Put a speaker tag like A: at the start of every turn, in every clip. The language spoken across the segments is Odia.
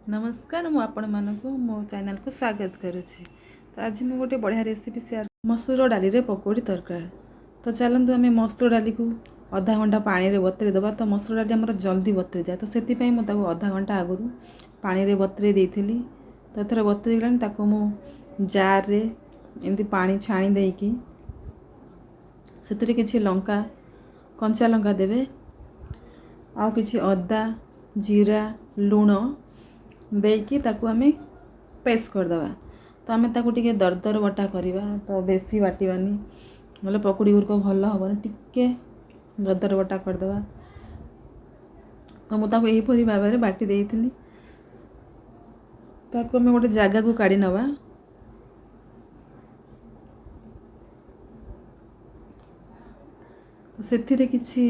A: ନମସ୍କାର, ମୁଁ ଆପଣମାନଙ୍କୁ ମୋ ଚ୍ୟାନେଲକୁ ସ୍ୱାଗତ କରୁଛି। ତ ଆଜି ମୁଁ ଗୋଟେ ବଢ଼ିଆ ରେସିପି ସେୟାର, ମସୁର ଡାଲିରେ ପକୋଡ଼ି ତରକାରୀ। ତ ଚାଲନ୍ତୁ, ଆମେ ମସୁର ଡାଲିକୁ ଅଧା ଘଣ୍ଟା ପାଣିରେ ବତୁରେଇ ଦେବା। ତ ମସୁର ଡାଲି ଆମର ଜଲ୍ଦି ବତୁରି ଯାଏ, ତ ସେଥିପାଇଁ ମୁଁ ତାକୁ ଅଧା ଘଣ୍ଟା ଆଗରୁ ପାଣିରେ ବତୁରେଇ ଦେଇଥିଲି। ତ ଏଥର ବତୁରି ଗଲାଣି, ତାକୁ ମୁଁ ଜାର୍ରେ ଏମିତି ପାଣି ଛାଣି ଦେଇକି ସେଥିରେ କିଛି ଲଙ୍କା, କଞ୍ଚା ଲଙ୍କା ଦେବେ ଆଉ କିଛି ଅଦା, ଜିରା, ଲୁଣ ଦେଇକି ତାକୁ ଆମେ ପେଷ୍ଟ କରିଦେବା। ତ ଆମେ ତାକୁ ଟିକେ ଦରଦର ବଟା କରିବା, ତ ବେଶୀ ବାଟିବାନି, ନହେଲେ ପକୁଡ଼ି ଗୁଡ଼ିକ ଭଲ ହେବନି। ଟିକେ ଦରଦର ବଟା କରିଦେବା। ତ ମୁଁ ତାକୁ ଏହିପରି ଭାବରେ ବାଟି ଦେଇଥିଲି। ତାକୁ ଆମେ ଗୋଟେ ଜାଗାକୁ କାଢ଼ି ନେବା। ସେଥିରେ କିଛି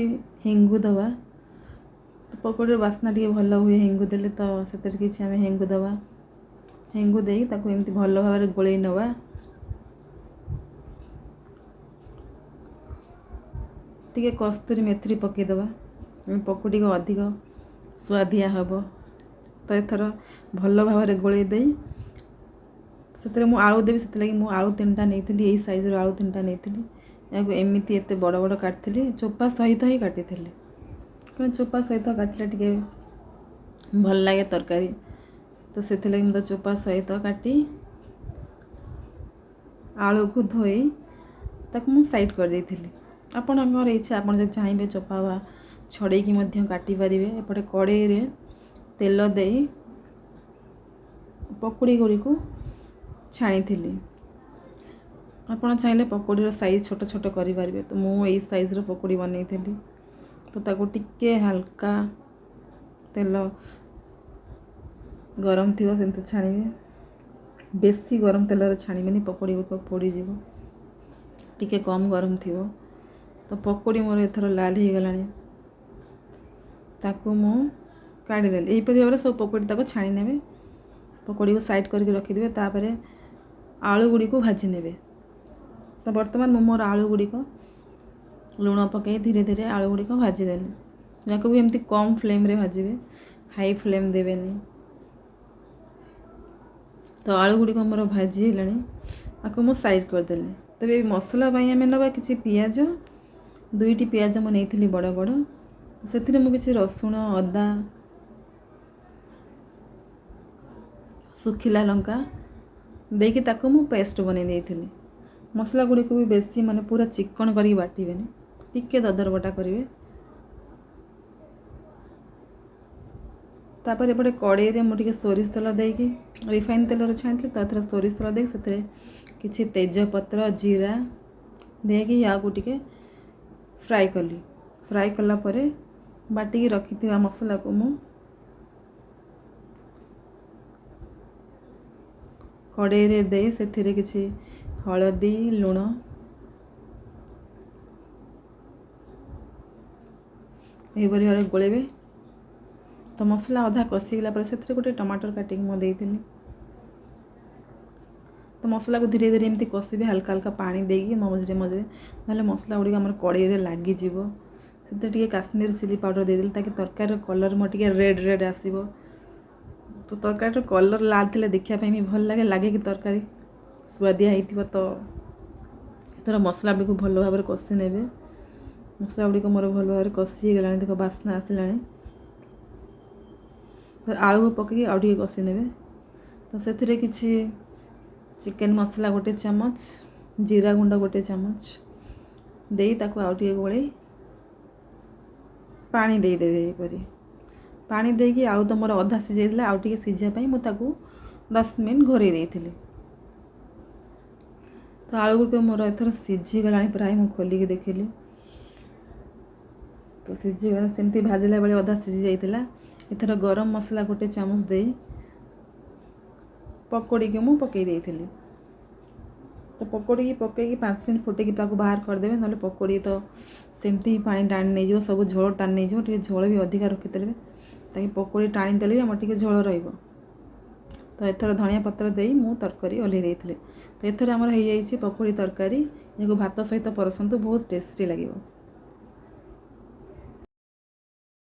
A: ହେଙ୍ଗୁ ଦେବା। ତ ପକୋଡ଼ିର ବାସ୍ନା ଟିକେ ଭଲ ହୁଏ ହେଙ୍ଗୁ ଦେଲେ, ତ ସେଥିରେ କିଛି ଆମେ ହେଙ୍ଗୁ ଦେବା। ହେଙ୍ଗୁ ଦେଇ ତାକୁ ଏମିତି ଭଲ ଭାବରେ ଗୋଳେଇ ନେବା। ଟିକେ କସ୍ତୁରୀ ମେଥିରେ ପକାଇଦେବା, ପକୋଡ଼ିକୁ ଅଧିକ ସୁଆଦିଆ ହେବ। ତ ଏଥର ଭଲ ଭାବରେ ଗୋଳେଇ ଦେଇ ସେଥିରେ ମୁଁ ଆଳୁ ଦେବି। ସେଥିଲାଗି ମୁଁ ଆଳୁ 3ଟା ନେଇଥିଲି, ଏଇ ସାଇଜ୍ର ଆଳୁ 3ଟା ନେଇଥିଲି। ଏହାକୁ ଏମିତି ଏତେ ବଡ଼ ବଡ଼ କାଟିଥିଲି, ଚୋପା ସହିତ ହିଁ କାଟିଥିଲି, କାରଣ ଚୋପା ସହିତ କାଟିଲେ ଟିକେ ଭଲ ଲାଗେ ତରକାରୀ। ତ ସେଥିଲାଗି ମୁଁ ତ ଚୋପା ସହିତ କାଟି ଆଳୁକୁ ଧୋଇ ତାକୁ ମୁଁ ସାଇଡ଼୍ କରିଦେଇଥିଲି। ଆପଣଙ୍କର ଇଚ୍ଛା, ଆପଣ ଯଦି ଚାହିଁବେ ଚୋପା ବା ଛଡ଼େଇକି ମଧ୍ୟ କାଟିପାରିବେ। ଏପଟେ କଡ଼େଇରେ ତେଲ ଦେଇ ପକୁଡ଼ି ଗୁଡ଼ିକୁ ଛାଣିଥିଲି। ଆପଣ ଚାହିଁଲେ ପକୋଡ଼ିର ସାଇଜ୍ ଛୋଟ ଛୋଟ କରିପାରିବେ। ତ ମୁଁ ଏଇ ସାଇଜ୍ର ପକୋଡ଼ି ବନେଇଥିଲି। ତ ତାକୁ ଟିକେ ହାଲକା ତେଲ ଗରମ ଥିବ, ସେମିତି ଛାଣିବେ। ବେଶୀ ଗରମ ତେଲରେ ଛାଣିବେନି, ପକୋଡ଼ି ଗୁଡ଼ିକ ପୋଡ଼ିଯିବ। ଟିକେ କମ୍ ଗରମ ଥିବ। ତ ପକୋଡ଼ି ମୋର ଏଥର ଲାଲ ହେଇଗଲାଣି, ତାକୁ ମୁଁ କାଢ଼ିଦେଲି। ଏହିପରି ଭାବରେ ସବୁ ପକୋଡ଼ି ତାକୁ ଛାଣି ନେବେ। ପକୋଡ଼ିକୁ ସାଇଡ଼୍ କରିକି ରଖିଦେବେ। ତାପରେ ଆଳୁ ଗୁଡ଼ିକୁ ଭାଜି ନେବେ। ତ ବର୍ତ୍ତମାନ ମୁଁ ମୋର ଆଳୁ ଗୁଡ଼ିକ ଲୁଣ ପକାଇ ଧୀରେ ଧୀରେ ଆଳୁ ଗୁଡ଼ିକ ଭାଜିଦେଲି। ଯାକୁ ବି ଏମିତି କମ୍ ଫ୍ଲେମ୍ରେ ଭାଜିବେ, ହାଇ ଫ୍ଲେମ୍ ଦେବେନି। ତ ଆଳୁ ଗୁଡ଼ିକ ମୋର ଭାଜି ହେଲାଣି, ଆକୁ ମୁଁ ସାଇଡ଼୍ କରିଦେଲି। ତେବେ ଏଇ ମସଲା ପାଇଁ ଆମେ ନେବା କିଛି ପିଆଜ। 2ଟି ପିଆଜ ମୁଁ ନେଇଥିଲି ବଡ଼ ବଡ଼। ସେଥିରେ ମୁଁ କିଛି ରସୁଣ, ଅଦା, ଶୁଖିଲା ଲଙ୍କା ଦେଇକି ତାକୁ ମୁଁ ପେଷ୍ଟ ବନେଇ ଦେଇଥିଲି। ମସଲା ଗୁଡ଼ିକୁ ବି ବେଶୀ ମାନେ ପୁରା ଚିକଣ କରିକି ବାଟିବେନି, ଟିକେ ଦରଦର ବଟା କରିବେ। ତାପରେ ଏପଟେ କଡ଼େଇରେ ମୁଁ ଟିକେ ସୋରିଷ ତେଲ ଦେଇକି, ରିଫାଇନ୍ ତେଲରେ ଛାଣିଥିଲି, ତ ଏଥର ସୋରିଷ ତେଲ ଦେଇକି ସେଥିରେ କିଛି ତେଜପତ୍ର, ଜିରା ଦେଇକି ୟାକୁ ଟିକେ ଫ୍ରାଏ କଲି। ଫ୍ରାଏ କଲା ପରେ ବାଟିକି ରଖିଥିବା ମସଲାକୁ ମୁଁ କଡ଼େଇରେ ଦେଇ ସେଥିରେ କିଛି ହଳଦୀ, ଲୁଣ ଏହିପରି ଭାବରେ ଗୋଳେଇବେ। ତ ମସଲା ଅଧା କଷିଗଲା ପରେ ସେଥିରେ ଗୋଟେ ଟମାଟର କାଟିକି ମୁଁ ଦେଇଥିଲି। ତ ମସଲାକୁ ଧୀରେ ଧୀରେ ଏମିତି କଷିବେ, ହାଲକା ହାଲକା ପାଣି ଦେଇକି ମଝିରେ ମଝିରେ, ନହେଲେ ମସଲା ଗୁଡ଼ିକ ଆମର କଡ଼େଇରେ ଲାଗିଯିବ। ସେଥିରେ ଟିକେ କାଶ୍ମୀର ଚିଲି ପାଉଡ଼ର ଦେଇଦେଲି, ତାକି ତରକାରୀର କଲର୍ ମୋର ଟିକେ ରେଡ଼୍ ରେଡ଼୍ ଆସିବ। ତ ତରକାରୀର କଲର୍ ଲାଲ ଥିଲେ ଦେଖିବା ପାଇଁ ବି ଭଲ ଲାଗେ, ଲାଗେ କି ତରକାରୀ ସୁଆଦିଆ ହେଇଥିବ। ତ ଏଥର ମସଲା ଗୁଡ଼ିକୁ ଭଲ ଭାବରେ କଷି ନେବେ। ମସଲା ଗୁଡ଼ିକ ମୋର ଭଲ ଭାବରେ କଷି ହେଇଗଲାଣି, ଦେଖ ବାସ୍ନା ଆସିଲାଣି। ତ ଆଳୁକୁ ପକାଇକି ଆଉ ଟିକେ କଷି ନେବେ। ତ ସେଥିରେ କିଛି ଚିକେନ୍ ମସଲା 1 ଚାମଚ, ଜିରା ଗୁଣ୍ଡ 1 ଚାମଚ ଦେଇ ତାକୁ ଆଉ ଟିକେ ଗୋଳେଇ ପାଣି ଦେଇଦେବେ। ଏହିପରି ପାଣି ଦେଇକି ଆଳୁ ତ ମୋର ଅଧା ସିଝାଇଥିଲା, ଆଉ ଟିକେ ସିଝିବା ପାଇଁ ମୁଁ ତାକୁ 10 ମିନିଟ୍ ଘୋରେଇ ଦେଇଥିଲି। ତ ଆଳୁ ଗୁଡ଼ିକ ମୋର ଏଥର ସିଝିଗଲାଣି ପ୍ରାୟ, ମୁଁ ଖୋଲିକି ଦେଖିଲି ତ ସିଝିଗଲା। ସେମିତି ଭାଜିଲା ବେଳେ ଅଧା ସିଝି ଯାଇଥିଲା। ଏଥର ଗରମ ମସଲା 1 ଚାମଚ ଦେଇ ପକୋଡ଼ିକି ମୁଁ ପକାଇ ଦେଇଥିଲି। ତ ପକୋଡ଼ିକି ପକାଇକି 5 ମିନିଟ୍ ଫୁଟେଇକି ତାକୁ ବାହାର କରିଦେବେ, ନହେଲେ ପକୋଡ଼ି ତ ସେମିତି ହିଁ ପାଣି ଟାଣି ନେଇଯିବ, ସବୁ ଝୋଳ ଟାଣି ନେଇଯିବ। ଟିକେ ଝୋଳ ବି ଅଧିକା ରଖିଦେବେ, ତାକି ପକୋଡ଼ି ଟାଣି ଦେଲେ ବି ଆମର ଟିକେ ଝୋଳ ରହିବ। ତ ଏଥର ଧନିଆ ପତ୍ର ଦେଇ ମୁଁ ତରକାରୀ ଓହ୍ଲେଇ ଦେଇଥିଲି। ତ ଏଥର ଆମର ହେଇଯାଇଛି ପକୋଡ଼ି ତରକାରୀ। ଏହାକୁ ଭାତ ସହିତ ପରସନ୍ତୁ, ବହୁତ ଟେଷ୍ଟି ଲାଗିବ।